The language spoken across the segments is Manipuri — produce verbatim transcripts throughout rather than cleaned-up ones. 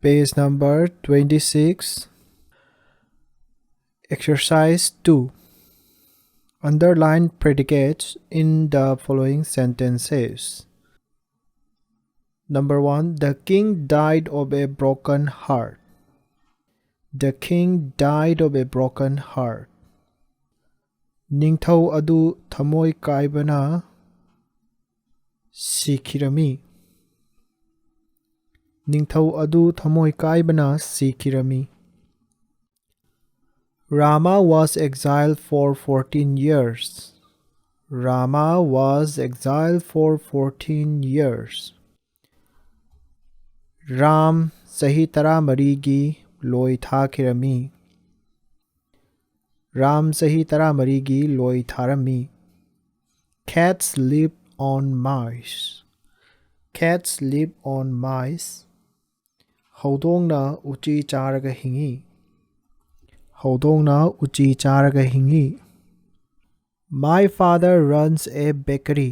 Page number twenty-six. Exercise two. Underline predicates in the following sentences. Number one, the king died of a broken heart. The king died of a broken heart. ꯅꯤꯡꯊꯧ ꯑꯗꯨ ꯊꯃꯣꯏ ꯀꯥꯏꯕꯅ ꯁꯤꯈꯤꯔꯝꯃꯤ꯫ ꯅꯤꯡꯊꯧ ꯑꯗꯨ ꯊꯃꯣꯏ ꯀꯥꯏꯕꯅ ꯁꯤꯈꯤꯔꯝꯃꯤ꯫ Rama was exiled for fourteen years. Rama was exiled for fourteen years. Ram ꯆꯍꯤ ꯇꯔꯥꯃꯔꯤꯒꯤ ꯂꯣꯏ ꯊꯥꯈꯤꯔꯝꯃꯤ꯫ ꯔꯥꯝ ꯆꯍꯤ ꯇꯔꯥꯃꯔꯤꯒꯤ ꯂꯣꯏ ꯊꯥꯔꯝꯃꯤ꯫ Cats live on mice. Cats live on mice. ꯍꯧꯗꯣꯡꯅ ꯎꯆꯤ ꯆꯥꯔꯒ ꯍꯤꯡꯏ꯫ ꯍꯧꯗꯣꯡꯅ ꯎꯆꯤ ꯆꯥꯔꯒ ꯍꯤꯡꯏ꯫ My father runs a bakery.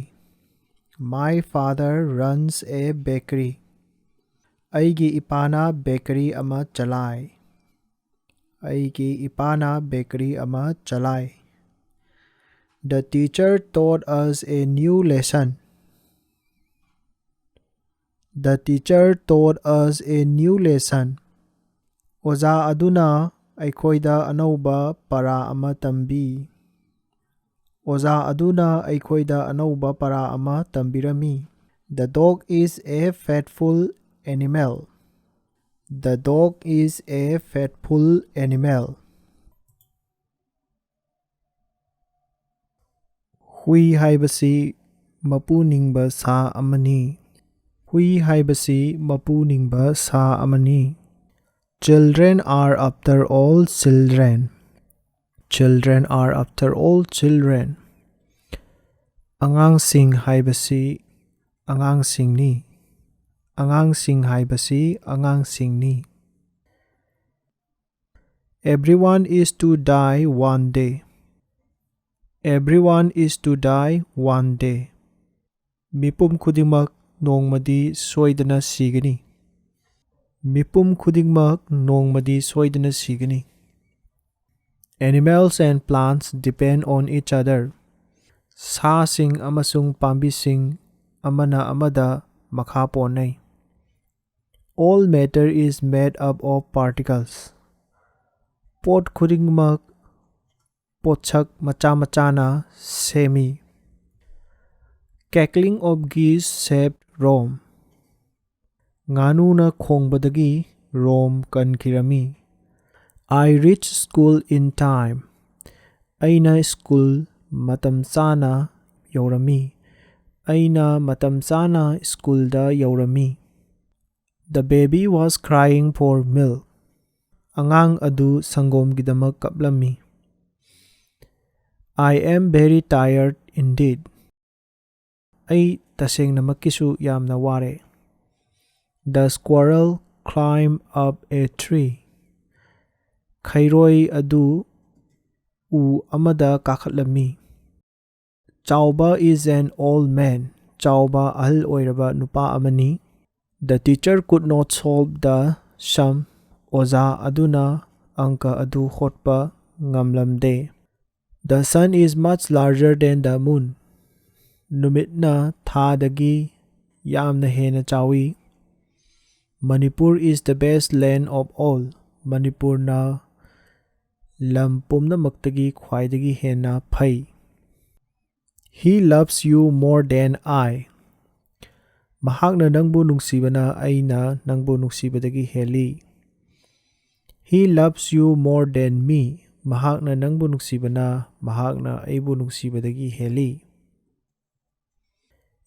My father runs a bakery. ꯑꯩꯒꯤ ꯏꯄꯥꯅ ꯕꯦꯀꯔꯤ ꯑꯃ ꯆꯂꯥꯏ꯫ ꯑꯩꯒꯤ ꯏꯄꯥꯅ ꯕꯦꯀꯔꯤ ꯑꯃ ꯆꯂꯥꯏ꯫ The teacher taught us a new lesson. The teacher taught us a new lesson. ꯑꯣꯖꯥ ꯑꯗꯨꯅ ꯑꯩꯈꯣꯏꯗ ꯑꯅꯧꯕ ꯄꯔꯥ ꯑꯃ ꯇꯝꯕꯤ꯫ ꯑꯣꯖꯥ ꯑꯗꯨꯅ ꯑꯩꯈꯣꯏꯗ ꯑꯅꯧꯕ ꯄꯔꯥ ꯑꯃ ꯇꯝꯕꯤꯔꯝꯃꯤ꯫ The dog is a faithful animal. The dog is a faithful animal. ꯍꯨꯏ ꯍꯥꯏꯕꯁꯤ ꯃꯄꯨ ꯅꯤꯡꯕ ꯁꯥ ꯑꯃꯅꯤ꯫ ꯍꯨꯏ ꯍꯥꯏꯕꯁꯤ ꯃꯄꯨ ꯅꯤꯡꯕ ꯁꯥ ꯑꯃꯅꯤ꯫ Children are after all children. Children are after all children. ꯑꯉꯥꯡꯁꯤꯡ ꯍꯥꯏꯕꯁꯤ ꯑꯉꯥꯡꯁꯤꯡꯅꯤ꯫ ꯑꯉꯥꯡꯁꯤꯡ ꯍꯥꯏꯕꯁꯤ ꯑꯉꯥꯡꯁꯤꯡꯅꯤ꯫ Everyone is to die one day. Everyone is to die one day. ꯃꯤꯄꯨꯝ ꯈꯨꯗꯤꯡꯃꯛ ꯅꯣꯡꯃꯗꯤ ꯁꯣꯏꯗꯅ ꯁꯤꯒꯅꯤ꯫ ꯃꯤꯄꯨꯝ ꯈꯨꯗꯤꯡꯃꯛ ꯅꯣꯡꯃꯗꯤ ꯁꯣꯏꯗꯅ ꯁꯤꯒꯅꯤ꯫ Animals and plants depend on each other. ꯁꯥꯁꯤꯡ ꯑꯃꯁꯨꯡ ꯄꯥꯝꯕꯤꯁꯤꯡ ꯑꯃꯅ ꯑꯃꯗ ꯃꯈꯥ ꯄꯣꯟꯅꯩ꯫ All matter is made up of particles. ꯄꯣꯠ ꯈꯨꯗꯤꯡꯃꯛ ꯄꯣꯠꯁꯛ ꯃꯆꯥ ꯃꯆꯥꯅ ꯁꯦꯝꯃꯤ꯫ Cackling of geese saved Rome. ꯉꯥꯅꯨꯅ ꯈꯣꯡꯕꯗꯒꯤ ꯔꯣꯝ ꯀꯟꯈꯤꯔꯝꯃꯤ꯫ I reached school in time. ꯑꯩꯅ ꯁ꯭ꯀꯨꯜ ꯃꯇꯝ ꯆꯥꯅ ꯌꯧꯔꯝꯃꯤ꯫ ꯑꯩꯅ ꯃꯇꯝ ꯆꯥꯅ ꯁ꯭ꯀꯨꯜꯗ ꯌꯧꯔꯝꯃꯤ꯫ The baby was crying for milk. ꯑꯉꯥꯡ ꯑꯗꯨ ꯁꯪꯒꯣꯝꯒꯤꯗꯃꯛ ꯀꯞꯂꯝꯃꯤ꯫ I am very tired indeed. ꯑꯩ ꯇꯁꯦꯡꯅꯃꯛꯀꯤꯁꯨ ꯌꯥꯝꯅ ꯋꯥꯔꯦ꯫ The squirrel climbed up a tree. ꯈꯩꯔꯣꯏ ꯑꯗꯨ ꯎ ꯑꯃꯗ ꯀꯥꯈꯠꯂꯝꯃꯤ꯫ Chauba is an old man. ꯆꯥꯎꯕ ꯑꯍꯜ ꯑꯣꯏꯔꯕ ꯅꯨꯄꯥ ꯑꯃꯅꯤ꯫ The teacher could not solve the sum. ꯑꯣꯖꯥ ꯑꯗꯨꯅ ꯑꯪꯀ ꯑꯗꯨ ꯍꯣꯠꯄ ꯉꯝꯂꯝꯗꯦ꯫ The sun is much larger than the moon. ꯅꯨꯃꯤꯠꯅ ꯊꯥꯗꯒꯤ ꯌꯥꯝꯅ ꯍꯦꯟꯅ ꯆꯥꯎꯏ꯫ Manipur is the best land of all. ꯃꯅꯤꯄꯨꯔꯅ ꯂꯝ ꯄꯨꯝꯅꯃꯛꯇꯒꯤ ꯈ꯭ꯋꯥꯏꯗꯒꯤ ꯍꯦꯟꯅ ꯐꯩ꯫ He loves you more than I. ꯃꯍꯥꯛꯅ ꯅꯪꯕꯨ ꯅꯨꯡꯁꯤꯕꯅ ꯑꯩꯅ ꯅꯪꯕꯨ ꯅꯨꯡꯁꯤꯕꯗꯒꯤ ꯍꯦꯜꯂꯤ꯫ He loves you more than me. ꯃꯍꯥꯛꯅ ꯅꯪꯕꯨ ꯅꯨꯡꯁꯤꯕꯅ ꯃꯍꯥꯛꯅ ꯑꯩꯕꯨ ꯅꯨꯡꯁꯤꯕꯗꯒꯤ ꯍꯦꯜꯂꯤ꯫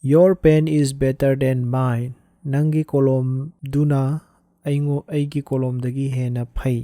Your pen is better than mine. ꯅꯪꯒꯤ ꯀꯣꯂꯣꯝꯗꯨꯅ ꯑꯩꯉꯣ-, ꯑꯩꯒꯤ ꯀꯣꯂꯣꯝꯗꯒꯤ ꯍꯦꯟꯅ ꯐꯩ꯫